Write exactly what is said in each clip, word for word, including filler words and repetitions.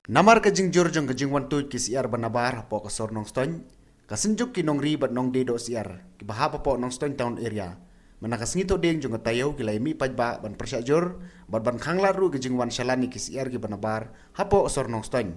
Namar ka jingjur jong ka jingwan tuid ki syiar ba nabar hapoh ka sor Nongstoiñ, ka Synjuk ki Nongri bad Nongdie Dohsyiar kiba hap hapoh Nongstoiñ Town Area mynta ka sngi Thohdieng jong ka taiew ki la ïa mih paidbah ban pyrshah jur bad ban khanglad ruh ka jingwan shalan ïa ki syiar kiba nabar hapoh ka sor Nongstoiñ.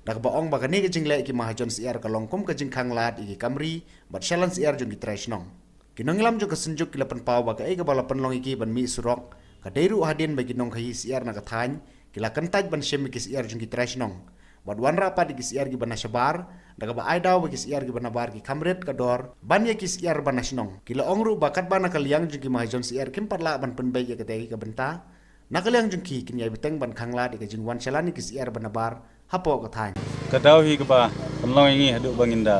Da kaba ong ba kane ka jingleh ki mahajon syiar ka long kum ka jingkhanglad ïa ki kam ri bad shalan syiar jong ki trai shnong. Ki nongïalam jong ka Synjuk ki la pynpaw ba kaei kaba la pynlong ïa ki ban mih surok ka dei ruh hadien ba ki nongkhaïi syiar na ka thaiñ ki la kyntait ban shim ïa ki syiar jong ki trai shnong bad wanrah pat ïa ki syiar kiba na shabar, da kaba ai daw ba ki syiar kiba nabar ki kham rit ka dor ban ïa ki syiar ba na shnong. Ki la ong ruh ba katba na ka liang jong ki mahajon syiar kim pat lah ban pynbeit ïa katei ka bynta, na ka liang jong ki kin ïai bteng ban khanglad ïa ka jingwan shalan ïa ki syiar ba nabar hapoh ka thaiñ. Ka daw hi kaba pynlong ïa ngi haduh ba ngin da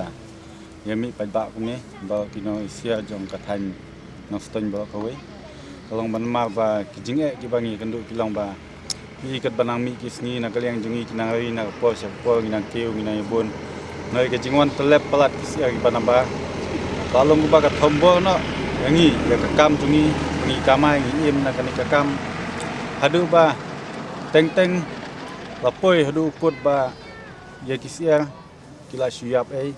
ïa mih paidbah kumne baroh ki nongsyiar jong ka thaiñ Nongstoiñ baroh kawei. Ka long ba namar ba ki jingeh kiba ngi kynduh ki long ba ki katba nang mih ki sngi na ka liang jong ngi ki nang ri na ka por sha ka por ngi nang kiew ngi nang ïa bun. Hynrei ka jingwan tyllep palat ki syiar kiba nabar ka long kaba ka thombor noh ïa ngi ïa ka kam jong ngi ba ngi kamai ngi im na kane ka kam. Haduh ba teng teng la poi haduh u kut ba ïa ki syiar ki la shu ïap ei.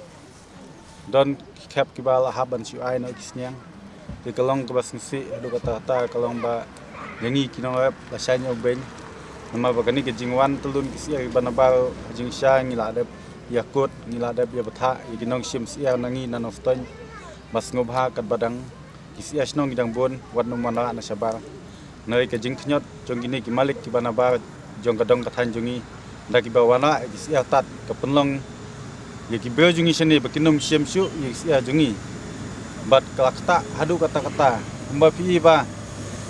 Don ki khep kiba la hap ban shu ai noh ki sniang. Te ka long kaba sngewsih haduh katta katta ka long ba ïa ngi ki nongrep la shai ñiewbeiñ. Namar ba kane ka jingwan tyllun ki syiar kiba nabar ha jingshisha ngi la dep ïa kut ngi la dep ïa bthah ïa ki nongshim syiar na ngi na Nongstoiñ ba sngewbha katba dang ki syiar shnong ki dang bun wat nym wanrah na shabar. Hynrei ka jingkhñiot jong kine ki malik kiba nabar jong ka dong ka thaiñ jong ngi da kiba wanrah ïa ki syiar tad ka pynlong ïa ki briew jong ngi shane ba kin nym shim shuh ïa ki syiar jong ngi. Bad ka la ktah haduh katta katta kumba phi i ba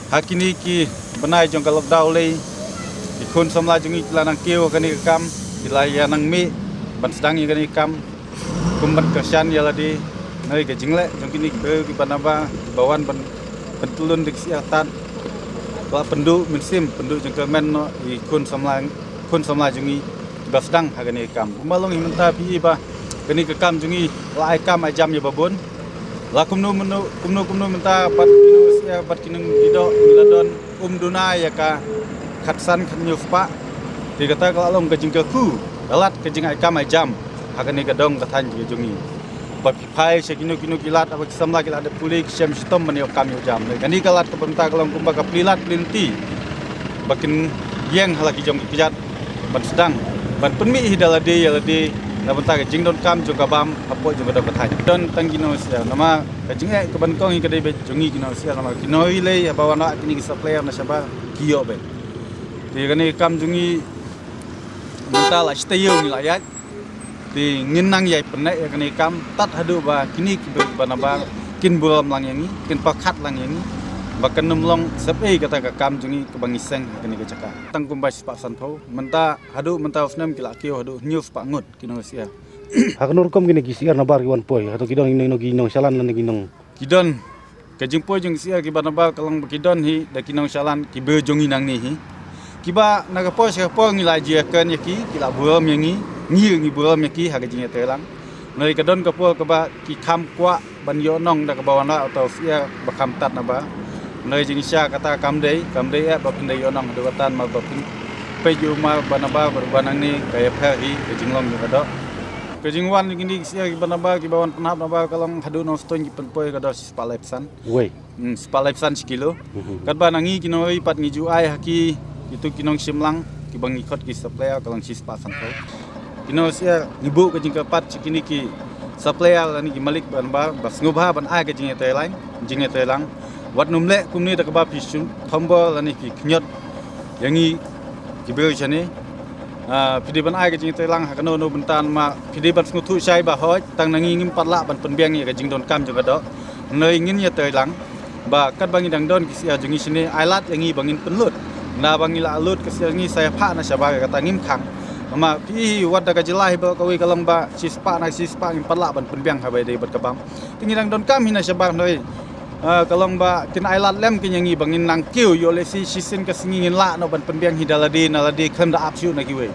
ha kine ki bnai jong ka lockdown lei ki khun samla jong ngi ki la nang kiew ha kane ka kam ki la ïa nang mih ban sdang ïa kane ka kam. Kum ban kyrshan ïa lade na ka jingleh jong kine ki briew kiba nabar kiba wan ban pyntyllun da ki syiar tad. Ba pynduh mynsiem pynduh jingkyrmen noh ïa ki khun samla khun samla jong ngi kiba sdang ha kane ka kam. Kumba long hi mynta phi i ba kane ka kam jong ngi la ai kam ai jam ïa ba bun. La kumno kumno kumno kumno mynta bad ki nongsyiar bad ki nongdie doh ngi la don um duna ïa ka khatsan khathynñiew spah. Te kata ka la long ka jingkyrkhu ka lad ka jingai kam ai jam ha kane ka dong ka thaiñ ka jong ngi. Ba phi phai sha kino kino ki lad haba ki samla ki la dep pule ki shem shitom ban ïoh kam ïoh jam. Kane ka lad kaba mynta ka long kumba ka plie lad plie lynti ba kin ïeng ha la ki jong ki kjat ban sdang ban pynmih hi da lade ïa lade na bynta ka jingdonkam jong ka bam hapoh jong ka dong ka thaiñ. Don tang ki nongsyiar namar ka jingeh kaba nyngkong hi ka dei beit jong ngi ki nongsyiar namar ki nongri lei haba wanrah kine ki supplier na shabar ki ïoh beit. Te kane ka kam jong ngi mynta la shi taiew ngi la ïaid. Te ngin nang ïai pynneh ïa kane ka kam tad haduh ba kine ki briew ba nabar kin burom lang ïa ngi kin pyrkhat lang ïa ngi ba kan nym long sep ei kata ka kam jong ngi kaba ngi seng ha kane ka jaka. Tang kumba shi spah sanphew mynta haduh mynta u snem ki la kiew haduh hynñiew spah ngut ki nongsyiar. Ha kano rukom kine ki syiar nabar ki wan poi hato ki don ki nong ki nongshalan lane ki nong Ki don ka jingpoi jong ki syiar kiba nabar ka long ba ki don hi da ki nongshalan ki briew jong ngi nangne hi. Kiba na ka por sha ka por ngi la jia kren ïa ki ki la burom ïa ngi ngi ngi burom ïa ki ha ka jingïatreilang. Hynrei ka don ka por kaba ki kham kwah ban ïoh nong da kaba wanrah uta u syiar ba kham tad nabar. Hynrei jingshisha kata kam dei kam dei eh ba phin da ïoh nong haduh kata namar ba phin peit ïa u mar ba nabar bad uba nangne ka ïapher hi ka jinglong jong ka doh. Ka jingwan jong kine ki syiar kiba nabar kiba wan pynhap nabar ka long haduh Nongstoiñ ki pynpoi ka dor shispah laiphew san. Wei. Hmm, spah laiphew san shi kilo. Mhm. Katba na ngi ki nongri pat ngi ju ai ha ki kitu ki nongshim lang kiba ngi khot ki supplier ka long shispah sanphew. Ki nongsyiar ngi buh ka jingkyrpad sha kine ki supplier lane ki malik ba nabar ba sngewbha ban ai ka jingïatreilang jingïatreilang. Wat nym leh kumne da kaba phi shu thombor lane phi khñiot ïa ngi ki briew shane. Ah, phi dei ban ai ka jingïatreilang ha kano kano bynta namar phi dei ban sngewthuh shai ba hooid tang na ngi ngim pat lah ban pynbiang ïa ka jingdonkam jong ka doh. Hynrei ngin ïatreilang ba katba ngi dang don ki syiar jong ngi shane ai lad ïa ngi ba ngin pynlut. Naba ngi la lut ka syiar jong ngi sa ïaphah na shabar kata ngim khang. Namar phi i wat da ka jylla hi baroh kawei ka long ba shispah na shispah ngim pat lah ban pynbiang haba ïadei bad ka bam. Te ngi dang donkam hi na shabar hynrei, ah, ka long ba kin ai lad lem kin ïa ngi ba ngin nang kiew ïoh lehse shisien ka sngi ngin lah noh ban pynbiang hi da lade na lade khlem da ap shuh na kiwei.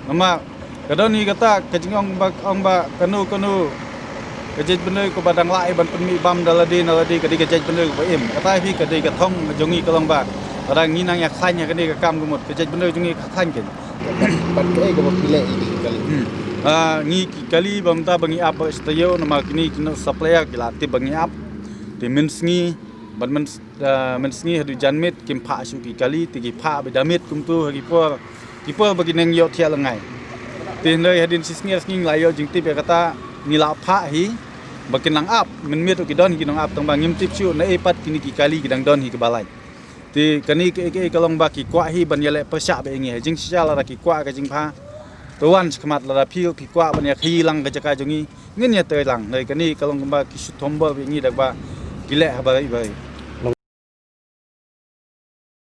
Namar ka don hi kata ka jingong ba ong ba kano kano ka jaitbynriew kaba dang lah ïa ban pynmih bam da lade na lade ka dei ka jaitbynriew kaba im. Kata hi ka dei ka thong jong ngi ka long ba lada ngi nang ïa khlaiñ ha kane ka kam ka mut ka jaitbynriew jong ngi ka khlaiñ kein. Bad kaei kaba phi leh ïa ki kali? Hmm. Ah, ngi ki kali ba mynta ba ngi ap ba shi taïew namar kine ki nong supplier ki la tip ba ngi ap. Te mynsngi, ban myns-, ah, mynsngi haduh janmiet kim phah shuh ki kali, te ki phah ba da miet kumtu ha ki por, ki por ba ki nang ïoh thiah lyngngai. Te hynrei hadien shi sngi ar sngi ngi la ïoh jingtip ïa kata, ngi la phah hi ba kin nang ap, mynmiet ruh ki don hi ki nong ap tang ba ngim tip shuh naei pat kine ki kali ki dang don hi kaba lait. Te kane kaei kaei ka long ba ki kwah hi ban ïaleh pyrshah bad ïa ngi. Ha jingshisha lada ki kwah ka jingbha, to wan shakhmat, lada phi ruh phi kwah ban ïakhaïi lang ka jaka jong ngi, ngin ïatrei lang. Hynrei kane ka long kumba ki shu thombor bad ïa ngi da kaba ki leh ha baroh baroh.